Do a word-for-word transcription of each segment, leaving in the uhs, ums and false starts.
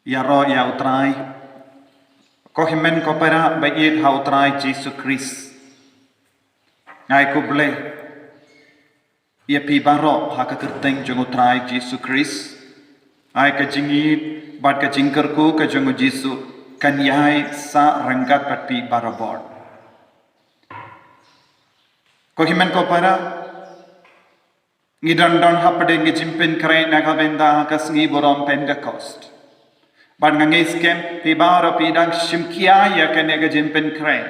Ïaroh ïa U Trai. Ko hynmen ko para ba ïeit ha U Trai Jisu Khrist. Nga ai khublei ïa phi baroh ha ka kyrteng jong U Trai Jisu Khrist. Ai ka jingïeit bad ka jingkyrkhu ka jong U Jisu kan ïai sah ryngkat bad phi barabor. Ko hynmen ko para, ngi don don hapdeng ka jingpynkhreh na ka bynta ka sngi burom Pentecost. Bad nga ngeit skhem phi baroh phi dang shim khia ïa kane ka jingpynkhreh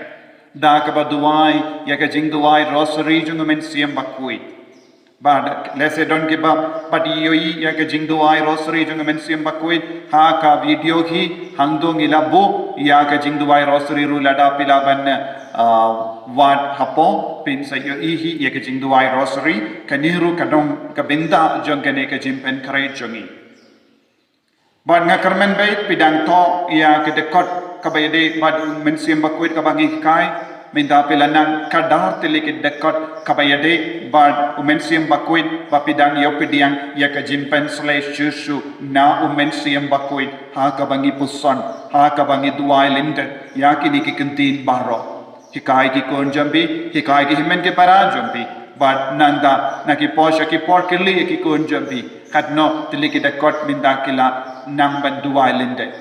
da kaba duwai ïa ka jingduwai Rosary jong U Mynsiem Bakhuid. Bad lehse don kiba pat ïohi ïa ka jingduwai Rosary jong U Mynsiem Bakhuid ha ka video hi, hangto ngi la buh ïa ka jingduwai Rosary ruh lada phi lah ban, ah, wad hapoh, phin sa ïohi hi ïa ka jingduwai Rosary. Kane ruh ka don ka bynta jong kane ka jingpynkhreh jong ngi. Bad nga kyrmen beit phi dang thoh ïa ka dkhot kaba ïadei bad U Mynsiem Bakhuid kaba ngi hikai. Mynta phi la nang kdar tylli ki dkhot kaba ïadei bad U Mynsiem Bakhuid ba phi dang ïoh pdiang ïa ka jingpynsleh shuh shuh na U Mynsiem Bakhuid ha kaba ngi puson, ha kaba ngi duwai lyndet ïa kine ki kyntien baroh. Hikai ki khun jong phi, hikai ki hynmen ki para jong phi. Bad nangta na ki por sha ki por kylli ïa ki khun jong phi katno tylli ki dkhot mynta ki la nang ban duwai lyndet.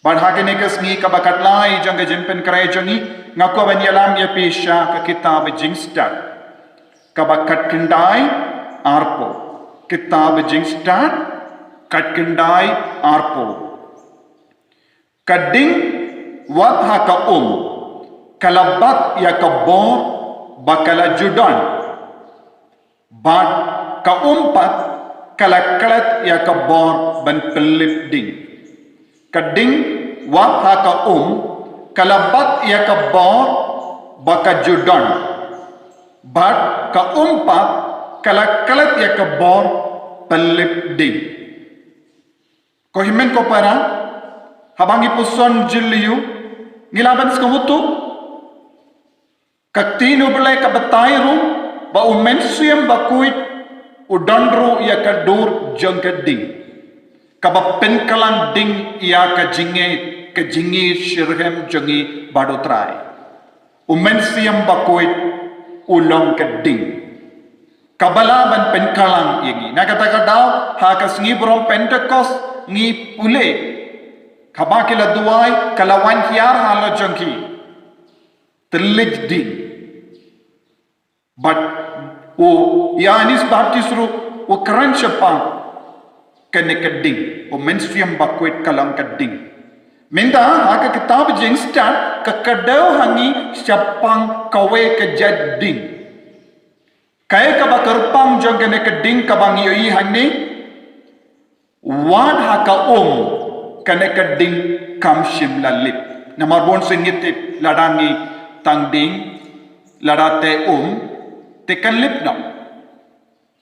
Bad ha kane ka sngi kaba khatlai jong ka jingpynkhreh jong ngi, nga kwah ban ïalam ïa phi sha ka kitab Jingstad kaba khatkhyndai arphew. Kitab Jingstad khatkhyndai arphew. Ka ding wat ha ka um ka la bat ïa ka bor ba ka la ju don, bad ka um pat ka la klet ïa ka bor ban pynlip ding. Ka ding wat ha ka um ka la bat ïa ka bor ba ka ju don, bad ka um pat ka la klet ïa ka bor pynlip ding. Ko hynmen ko para, haba ngi puson jylliew, ngi lah ban sngewthuh ka ktien U Blei ka batai ruh ba U Mynsiem Bakhuid u don ruh ïa ka dur jong ka ding kaba pynkylla ding ïa ka jingngeit, ka jingngeit shitrhem jong ngi bad U Trai. U Mynsiem Bakhuid u long ka ding kaba lah ban pynkylla ïa ngi. Na kata ka daw, ha ka sngi burom Pentecost ngi pule, haba ki la duwai, ka la wan hiar halor jong ki tylli ki ding. Bad u Ïoannis Baptist ruh u kren shaphang kane ka ding, U Mynsiem Bakhuid ka long ka ding. Mynta ha ka kitab Jingstad ka kdew ha ngi shaphang kawei ka jait ding. Kaei kaba kyrpang jong kane ka ding kaba ngi ïohi hangne? Wat ha ka um kane ka ding kam shym la lip. Namar bun sien ngi tip lada ngi tang ding, lada teh um, te kan lip noh.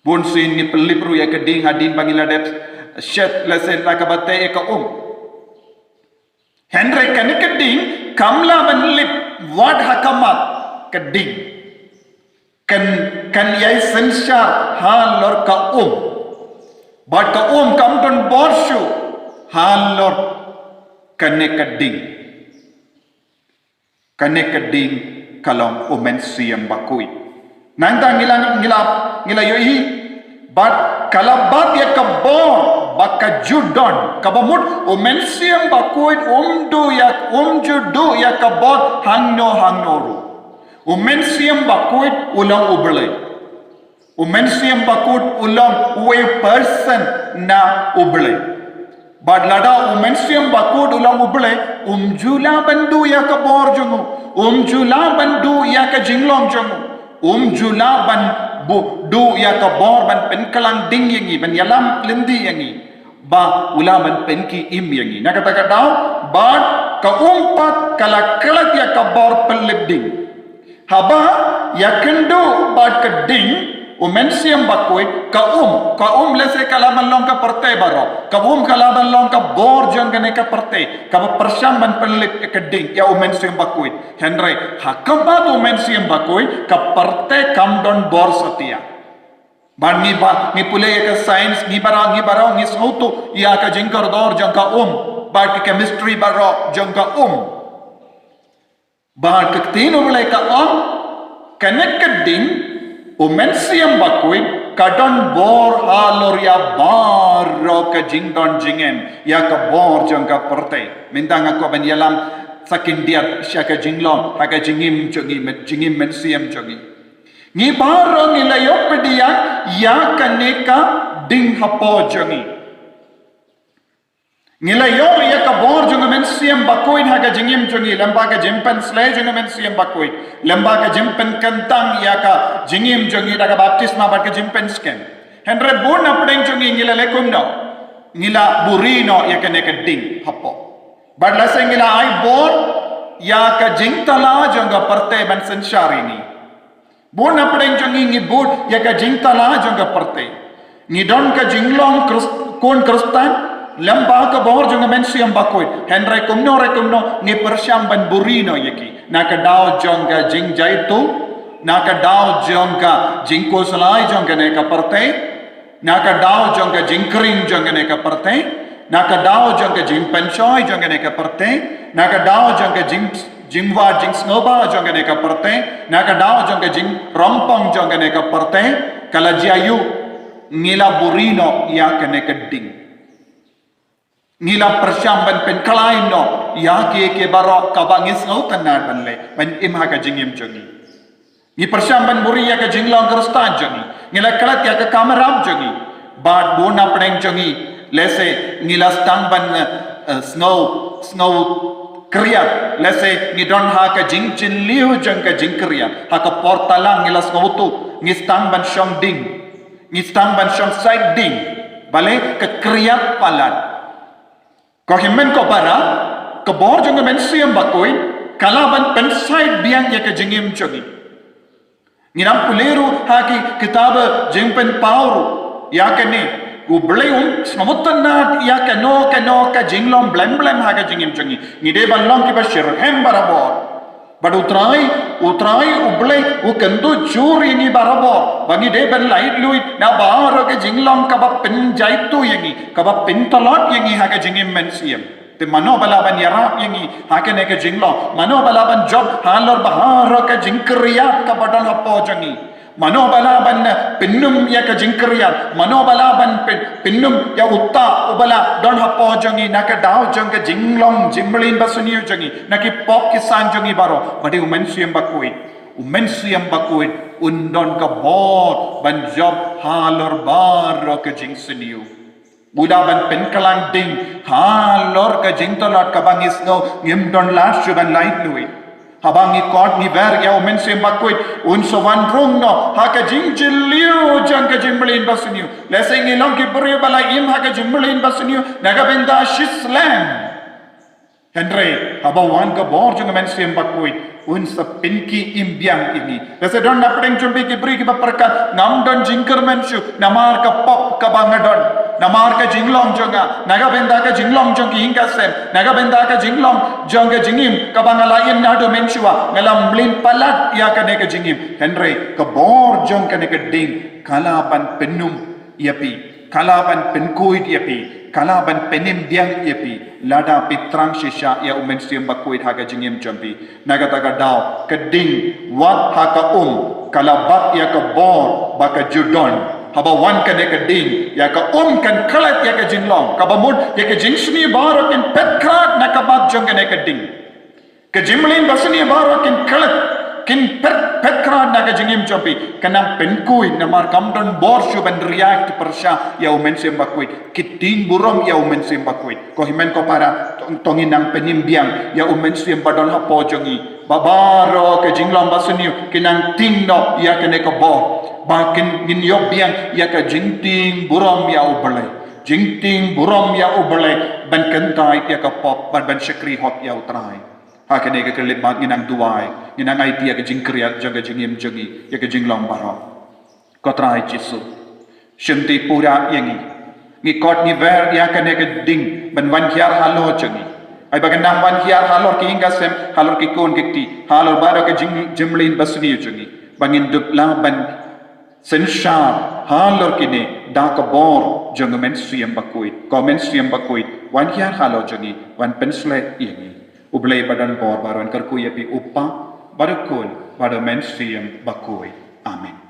Bun sien ngi pynlip ruh ïa ka ding hadien ba ngi la dep shet lehse la kaba teh ïa ka um. Hynrei kane ka ding kam lah ban lip wat ha ka mat ka ding. Kan, kan ïai synshar halor ka um. Bad ka um kam don bor shuh halor kane ka ding. Kane ka ding ka long U Mynsiem Bakhuid. Nangta ngi la, ngi la, ngi la ïohi bad ka la bat ïa ka bor ba ka ju don, kaba mut U Mynsiem Bakhuid um duh ïa, um ju duh ïa ka bor hangno hangno ruh. U Mynsiem Bakhuid u long U Blei. U Mynsiem Bakhuid u long uwei u person na U Blei. Bad lada U Mynsiem Bakhuid u long U Blei, um ju lah ban duh ïa ka bor jong u, um ju lah ban duh ïa ka jinglong jong u, um ju lah ban bu-, duh ïa ka bor ban pynkylla ding ïa ngi, ban ïalam lynti ïa ngi, ba u lah ban pynki im ïa ngi. Na kata ka daw, bad ka um pat ka la klet ïa ka bor pynlip ding. Haba ïakynduh bad ka ding, U Mynsiem Bakhuid, ka um, ka um lehse ka lah ban long ka pyrthei baroh. Ka um ka lah ban long ka bor jong kane ka pyrthei. Kaba pyrshang ban pynlip ïa ka ding, ïa u Mynsiem Bakhuid. Hynrei, ha khmat u Mynsiem Bakhuid, ka pyrthei kam don bor satia. Bad ngi ba, ngi pule ïa ka science, ngi baroh, ngi baroh, ngi sngewthuh ïa ka jingkordor jong ka um. Bad ka chemistry baroh jong ka um. Bad ka ktien U Blei ka ong, kane ka ding, u Mynsiem Bakhuid, ka don bor halor ïa baroh ka jingdon jingem, ïa ka bor jong ka pyrthei. Mynta nga kwah ban ïalam sa khyndiat sha ka jinglong, ha ka jingim jong ngi, jingim mynsiem jong ngi. Ngi baroh ngi la ïoh pdiang, ïa kane ka ding hapoh jong ngi. Ngi la ïoh ïa ka bor jong u Mynsiem Bakhuid ha ka jingim jong ngi, lyngba ka jingpynsleh jong u Mynsiem Bakhuid, lyngba ka jingpynkyntang ïa ka jingim jong ngi da ka baptisma bad ka jingpynskhem. Hynrei bun na pdeng jong ngi ngi la leh kumno, ngi la buri noh ïa kane ka ding hapoh. Bad lehse ngi la ai bor ïa ka jingthala jong ka pyrthei ban synshar ïa ngi. Bun na pdeng jong ngi ngi bud ïa ka jingthala jong ka pyrthei. Ngi don ka jinglong Khris-, khun Khristan, lyngba ka bor jong u Mynsiem Bakhuid. Hynrei kumno re kumno ngi pyrshang ban buri noh ïa ki. Na ka daw jong ka jingjaituh, na ka daw jong ka jingkhuslai jong kane ka pyrthei, na ka daw jong ka jingkhring jong kane ka pyrthei, na ka daw jong ka jingpynshoi jong kane ka pyrthei, na ka daw jong ka jing, jingwad jingsngewbha jong kane ka pyrthei, na ka daw jong ka jingrongpong jong kane ka pyrthei, ka la jia ïa u, ngi la buri noh ïa kane ka ding. Ngi la pyrshang ban pynkhlaiñ noh ïa ki, ki baroh kaba ngi sngewtynnad ban leh, ban im ha ka jingim jong ngi. Ngi pyrshang ban buri ïa ka jinglong Khristan jong ngi. Ngi la klet ïa ka kamram jong ngi. Bad bun na pdeng jong ngi, lehse ngi la sdang ban, eh, eh, sngew, sngew khriat. Lehse ngi don ha ka jingjylliew jong ka jingkhriat. Ha ka por talang ngi la sngewthuh, ngi sdang ban shong ding. Ngi sdang ban shong sait ding. Balei? Ka khriat palat. Ko hynmen ko para, ka bor jong u Mynsiem Bakhuid, ka lah ban pynsait biang ïa ka jingim jong ngi. Ngi dang pule ruh ha ki kitab jingpynpaw ruh ïa kane. U Blei um sngewtynnad ïa kano kano ka jinglong blem blem ha ka jingim jong ngi. Ngi dei ban long kiba shitrhem barabor. Bad U Trai, U Trai U Blei, u kyntu jur ïa ngi barabor. Ba ngi dei ban laitluid na baroh ka jinglong kaba pynjaituh ïa ngi, kaba pyntlot ïa ngi ha ka jingim mynsiem. Te mano ba lah ban ïarap ïa ngi ha kane ka jinglong? Mano ba lah ban jop halor baroh ka jingkhriat kaba don hapoh jong ngi? Mano ba lah ban, eh, pynnum ïa ka jingkhriat? Mano ba lah ban pyn-, pynnum ïa uta uba la don hapoh jong ngi na ka daw jong ka jinglong jingmlien basniew jong ngi, na ki pop ki sang jong ngi baroh? Ba dei u Mynsiem Bakhuid. U Mynsiem Bakhuid un don ka bor ban jop halor baroh ka jingsniew. U lah ban pynkylla ding halor ka jingtlot kaba ngi sngew ngim don lad shuh ban laitluid. Haba ngi khot ngi wer ïa u Mynsiem Bakhuid, un sa wan rung noh ha ka jingjylliew jong ka jingmlien basniew. Lehse ngi long ki briew ba la im ha ka jingmlien basniew na ka bynta shi slem. Hynrei haba wan ka bor jong u Mynsiem Bakhuid, un sa pynkhie im biang ïa ngi. Lehse don na pdeng jong phi ki briew kiba pyrkhat, ngam don jingkyrmen shuh namar ka pop kaba nga don, namar ka jinglong jong nga, na ka bynta ka jinglong jong ki ïing ka sem, na ka bynta ka jinglong jong ka jingim kaba nga la im naduh mynshuwa, nga la mlien palat ïa kane ka jingim. Hynrei ka bor jong kane ka ding ka lah ban pynnum ïa phi, ka lah ban pynkhuid ïa phi, ka lah ban pynim biang ïa phi lada phi thrang shisha ïa u Mynsiem Bakhuid ha ka jingim jong phi. Na kata ka daw, ka ding wat ha ka um ka la bat ïa ka bor ba ka ju don. Haba wan kane ka ding, ïa ka um kan klet ïa ka jinglong, kaba mut ïa ka jingsniew baroh kin phet krat na ka bat jong kane ka ding. Ka jingmlien basniew baroh kin klet, kin phet, phet krat na ka jingim jong phi. Kan nang pynkhuid namar kam don bor shuh ban react pyrshah ïa u Mynsiem Bakhuid. Ki tieng burom ïa u Mynsiem Bakhuid. Ko hynmen ko para, to, to ngin nang pynim biang ïa u Mynsiem ba don hapoh jong ngi. Ba baroh ka jinglong basniew kin nang tieng noh ïa kane ka bor. Ba kin ngin ïoh biang ïa ka jingtieng burom ïa u Blei. Jingtieng burom ïa u Blei ban kyntait ïa ka pop, ban, ban shakri hok ïa u Trai. Ha kane ka khyllipmat ngin nang duwai, ngin nang aiti ïa ka jingkhriat jong ka jingim jong ngi, ïa ka jinglong baroh. Ko Trai Jisu, shim ti pura ïa ngi. Ngi kot ngi wer ïa kane ka ding ban wan hiar halor jong ngi. Ai ba kan nang wan hiar halor ki ïing ki sem, halor ki khun ki kti, halor baroh ka jing jingmlien basniew jong ngi. Ba ngin dup lah ban synshar halor kine da ka bor jong u Mynsiem Bakhuid. Ko Mynsiem Bakhuid, wan hiar halor jong ngi, wan pynshlei ïa ngi. U Blei ba don bor baroh un kyrkhu ïa phi, u Kpa bad u Khun bad u Mynsiem Bakhuid. Amen.